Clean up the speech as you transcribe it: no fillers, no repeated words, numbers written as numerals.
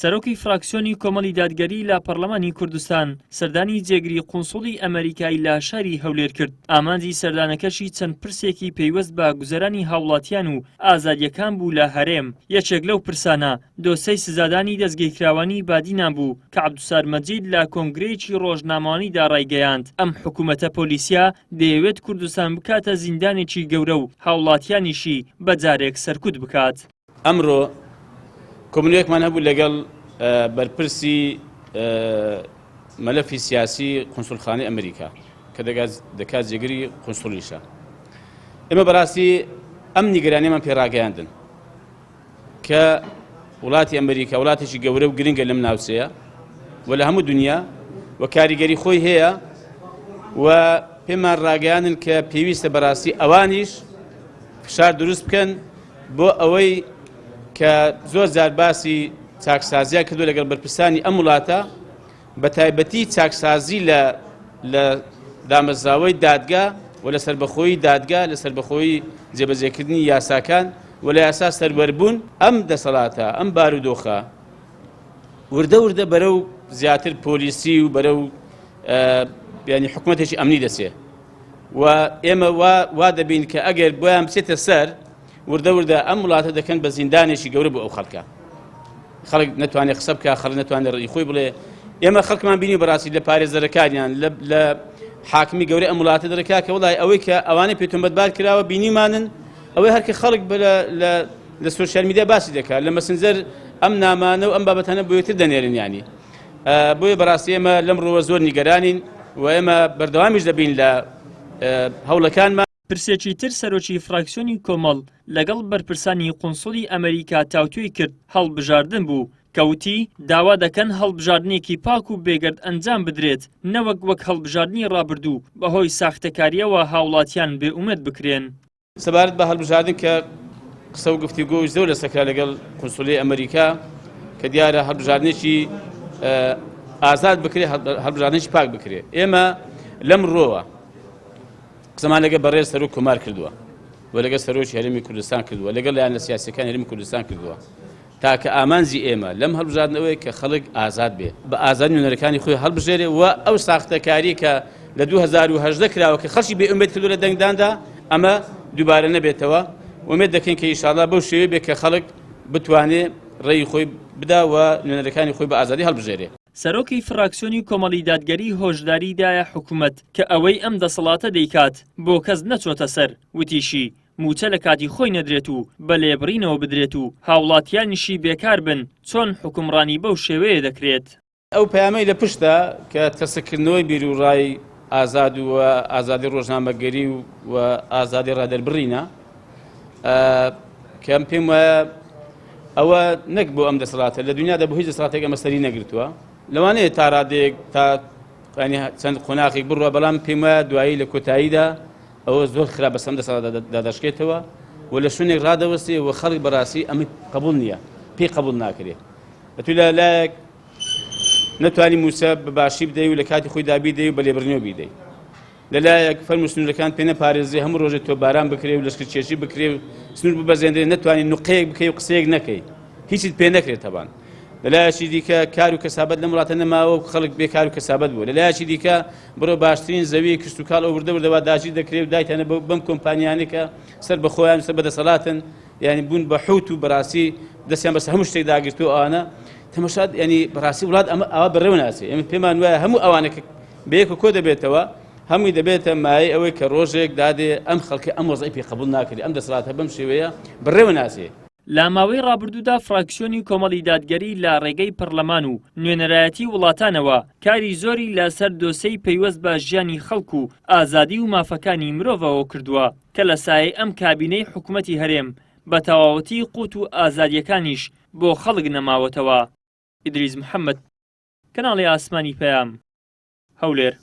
سەرۆکی فراکسیۆنی کۆمەڵی دادگەری لە پەڕلەمانی کوردستان سەردانی جێگری قونسوڵی ئەمەریکای لە شاری هەولێر کرد، ئامانجی سەردانەکەشی چەند پرسێکی پەیوەست بە گوزەرانی هاوڵاتیان و ئازادییەکان بوو لە هەرێم، یەکێک لەو پرسانە دۆسێی سزادانی دەستگیرکراوانی بادینان بوو کە عەبدولستار مەجید لە کۆنگرەیەکی ڕۆژنامەوانیدا ڕایگەیاند، ئەم حکومەتە پۆلیسیە دەیەوێت کوردستان بکاتە زیندانێکی گەورە و هاوڵاتیانیشی بە جارێک سەرکوت بکات. ئەمڕۆ کۆبوونەوەیەکمان هەبوو لەگەڵ بەرپرسی مەلەفی سیاسی قونسوڵخانەی ئەمریکا کە دەکات جێگری قونسوڵیشە. ئێمە بەڕاستی ئەم نیگەرانیمان پێڕاگەیاندن کە وڵاتی ئەمریکا وڵاتێکی گەورە و گرنگە لەم ناوچەیە و لە هەموو دنیا و کاریگەری خۆی هەیە و پێمان ڕاگەیاندن کە پێویستە بەڕاستی ئەوانیش فشار دروست بکەن بۆ ئەوەی کە زۆر جار باسی چاکسازیان کردو لەگەڵ بەرپرسانی ئەم وڵاتە بە تایبەتی چاکسازی لە لە دامەزراوەی دادگا و لە سەربەخۆیی دادگا لە سەربەخۆیی جێبەجێکردنی یاساکان و لە یاسا سەروەربوون ئەم دەسەڵاتە ئەم بارودۆخە وردە وردە بەرەو زیاتر پۆلیسی و بەرەو ینی حکوومەتێکی ئەمنی دەچێت و ئێمە وا دەبین کە ئەگەر بۆیان بچێتە سەر وردە وردە ئەم وڵاتە دەکەن بە زیندانێکی گەورە بۆ ئەو خەڵکە خەڵک نەتوانێت قسە بکە خەڵک نەتوانێت ڕێی خۆی بڵێ ئێمە خەڵکمان بینی بەڕاستی لە پارێزەرەکانیان لە حاکمی گەورەی ئەم وڵاتە دەرەکا کە وڵای ئەوەی کە ئەوانەی پێ تۆمەتبار کراوە بینیمانن ئەوەی هەرکە خەڵک لە لە سۆشیال میدیا باسی دەکات لە مەسنجەر ئەم نامانە و ئەم بابەتانە بۆ یەکتر دەنێرن ینی بۆیە بەڕاستی ئێمە لەم ڕووە زۆر نیگەرانین و ئێمە بەردەوامیش دەبین لە هەوڵەکانمان. پرسێکی تر سەرۆکی فراکسیۆنی کۆمەڵ لەگەڵ بەرپرسانی قونسوڵی ئەمەریکا تاوتوێی کرد هەڵبژاردن بوو کە وتی داوا دەکەن هەڵبژاردنێکی پاک و بێگەرد ئەنجام بدرێت نەوەک وەک هەڵبژاردنی ڕابردوو بەهۆی ساختەکارییەوە هاوڵاتیان بێ ئومێد بکرێن. سەبارەت بە هەڵبژاردن کە قسە و گفتوگۆی زۆر لەسەر کرا لەگەڵ قونسولیەی ئەمریکا کە دیارە هەڵبژاردنێکی ئازاد بکرێ هەڵبژاردنێکی پاک بکرێ ئێمە لەم ڕۆوە قسەمان لەگە بەڕێز سەرۆک کۆمار کردووە و لەگەڵ سەرۆکی هەرێمی کوردستان کردووە لەگەڵ لایەنە سیاسیەکانی هەرێمی کوردستان کردووە تاکە ئامانجی ئێمە لەم هەڵبژاردنەوەیە کە خەڵک ئازاد بێ بە ئازادی نوێنەرەکانی خۆی هەڵبژێرێ و ئەو ساختەکاری کە لە 2018 کراوە کە خەڵکی بێ ئومێد کردو لە دەنگداندا ئەمە دووبارە نەبێتەوە ئومێد دەکەین کە ئیشاڵا بەو شێوەیە بێ کە خەڵک بتوانێ ڕێی خۆی بدا و نوێنەرەکانی خۆی بە ئازادی هەڵبژێرێ. سەرۆکی فراکسیۆنی کۆمەڵی دادگەری هۆشداری دایە حکومەت کە ئەوەی ئەم دەسەڵاتە دەیکات بۆ کەس نەچۆتە سەر، وتیشی، مووچە لە کاتی خۆی نەدرێت و بە لێبڕینەوە بدرێت و هاوڵاتیانیشی بێکار بن، چۆن حوکمڕانی بەو شێوەیە دەکرێت؟ ئەو پەیامەی لە پشتە کە تەسککردنەوەی بیروڕای ئازاد و ئازادی ڕۆژنامەگەری و ئازادی ڕادەربڕینە کە پێم وایە ئەوە نەک بۆ ئەم دەسەڵاتە لە دنیادا بۆ هیچ دەسەڵاتێک ئەمە سەری نەگرتووە لەوانەیە تا ڕادەیەک تا چەند قۆناغێک بڕوە بەڵام پێم وایە دوایی لە کۆتاییدا ئەوە زۆر خراپ بەسەر ئەم دەسەڵاتدا دەشکێتەوە و لە شوێنێک ڕادەوەستێ و خەڵک بەڕاستی ئەمە قبول نییە پێی قبول ناکرێ ئەتو لە لایەک نەتوانی مووچە بە باشی بدەی و لە کاتی خۆی دابی دەی و بە لێبڕینەوە بیدەی لەلایەک فەرم و سنوورەکان پێ نەپارێزرێ هەموو ڕۆژێک تۆپباران بکرێ و لەشکرکێشی بکرێ و سنوور ببەزێنرێ نەتوانی نوقەیەک بکەی و قسەیەک نەکەی هیچت پێ نەکرێت تەبان لەلایەکی دیکە کار و کەسابەت لەم وڵاتە نەماوە و خەڵک بێ کار و کەسابەت بوو لەلایەکی دیکە بڕۆ باشترین زەوی کشتوکاڵ ئەو وردە وردە وا داگیر دەکرێ و دایتانە بەم کۆمپانیانەی کە سەر بە خۆیان سەر بە دەسەڵاتن یعنی بوون بە حوت و بەڕاستی دەستیان بەسەر هەموو شتێک داگرتووە ئەوانە تەمەشا ینی بەڕاستی وڵات ئەمە ئاوا بەڕێوە ناچێ ئێمە پێمان وایە هەموو ئەوانە کە بەیەک کۆ دەبێتەوە هەمووی دەبێتە مایەی ئەوەی کە ڕۆژێک دادێ ئەم خەڵکە ئەم وەزعی پێ قبوڵ ناکرێ ئەم دەسەڵاتە بەم شێوەیە بەڕێوە ناچێ. لە ماوەی ڕابردوودا فراکسیۆنی کۆمەڵی دادگەری لە ڕێگەی پەرلەمان و نوێنەرایەتی وڵاتانەوە کاری زۆری لە سەر دۆسێی پەیوەست بە ژیانی خەڵک و ئازادی و مافەکانی مرۆڤەوە کردووە کە لە سایەی ئەم کابینەی حکومەتی هەرێم بە تەواوەتی قوت و ئازادییەکانیش بۆ خەڵک نەماوەتەوە. ئیدریس محەمەد، کەناڵی ئاسمانی پەیام، هەولێر.